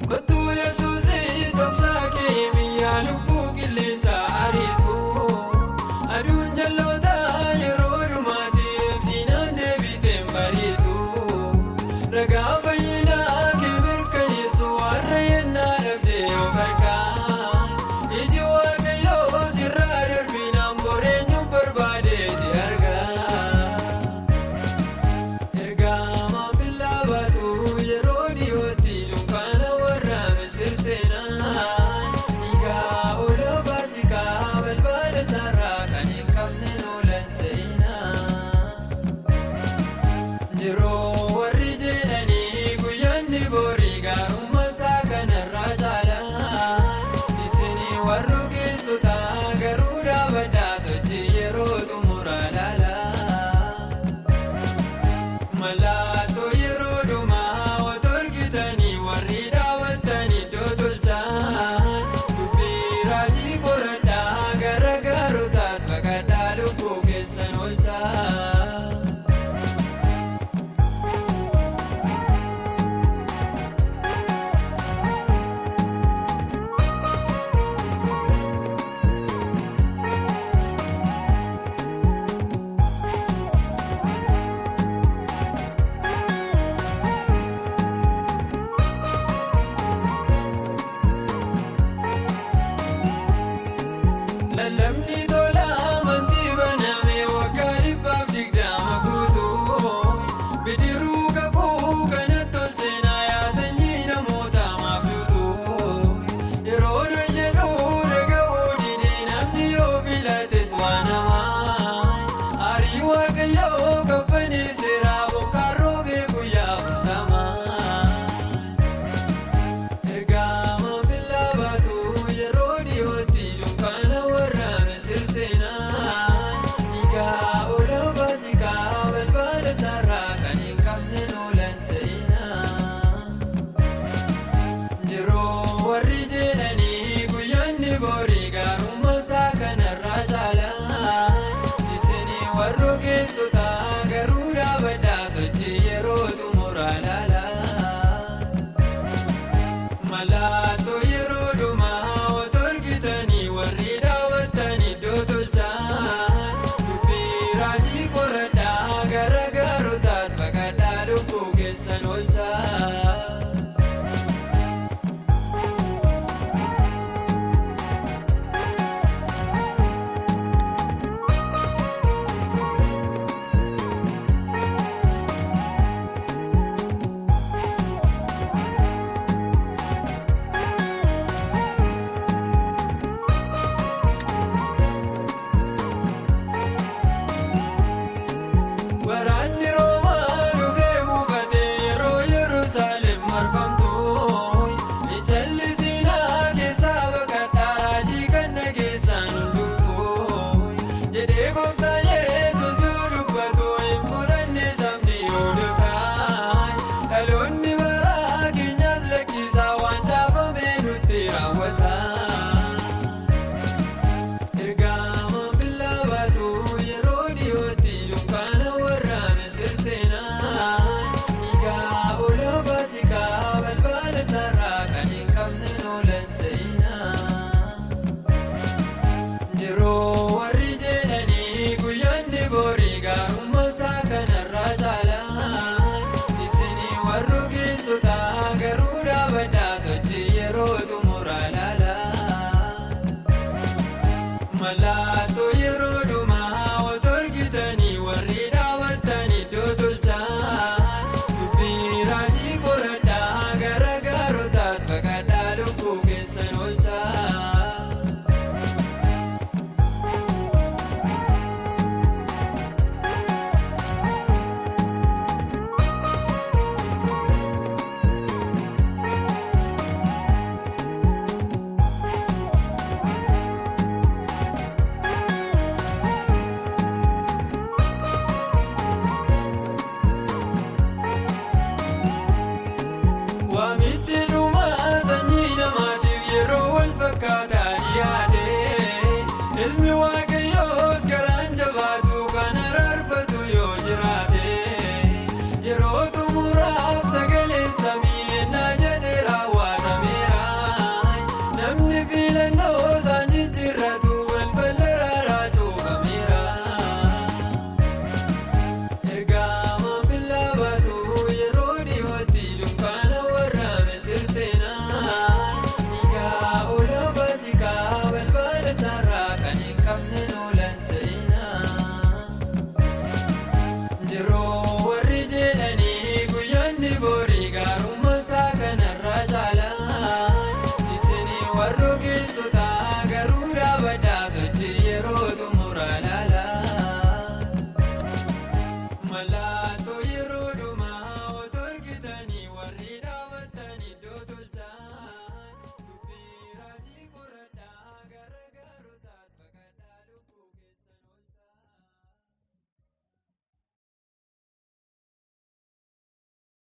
Kottuu Yesuusii dhoksaa kee biyya lubbuu qilleensa ariitu. Aduun jalloota yeroo dhumaatiif diinaan deebiteen bariitu. Ragaa fayyinaa kee mirkaneessu warra yennaa dhabdee of harkaa. Iji Waaqayyoo sirraa darbinaan boreenyu barbaadee si argaa. Ergamaan billaa baatu yeroo dhiyootti dunkaana warra Misir seenaan dhiigaa oolaa Faasikaa balbala isaarraa kan hin qabne loolan seenaa. Yeroo warri jedhanii guyyaan borii gaarummaa isaa kanarraa caalaa isinii warra ogeessota garuu dhaabadhaa sochii yeroo xumuraa laalaa. Mallattoo yeroo dhumaa otoo argitanii warri daawwattan iddoo tolchaa dubbii raajii qoradhaa gara gaarotaat baqadhaa lubbuu keessan oolchaa. Lallabni tola amantii baname waggaa 120 guutuu bidiruu kakuu kanatti ol seenaa yaa sanyii namoota maaf duutu yeroo jedhu dhaga'uu didee namni yoo filates waan hamaa arii Waaqayyoo qabbanee seeraa bokkaan roobee guyyaa 40. Ergamaan billaa baatu yeroo dhiyootti dunkaana warra Misir seenaan dhiigaa oolaa Faasikaa balbala isaarraa kan hin qabne loolan seenaa. Yeroo warri jedhanii guyyaan borii gaarummaa isaa kanarraa caalaa isinii warra ogeessota garuu dhaabadhaa sochii yeroo xumuraa laalaa. Mallattoo yeroo dhumaa otoo argitanii warri daawwattan iddoo tolchaa dubbii raajii qoradhaa gara gaarotaat baqadhaa lubbuu keessan oolchaa. Waraana.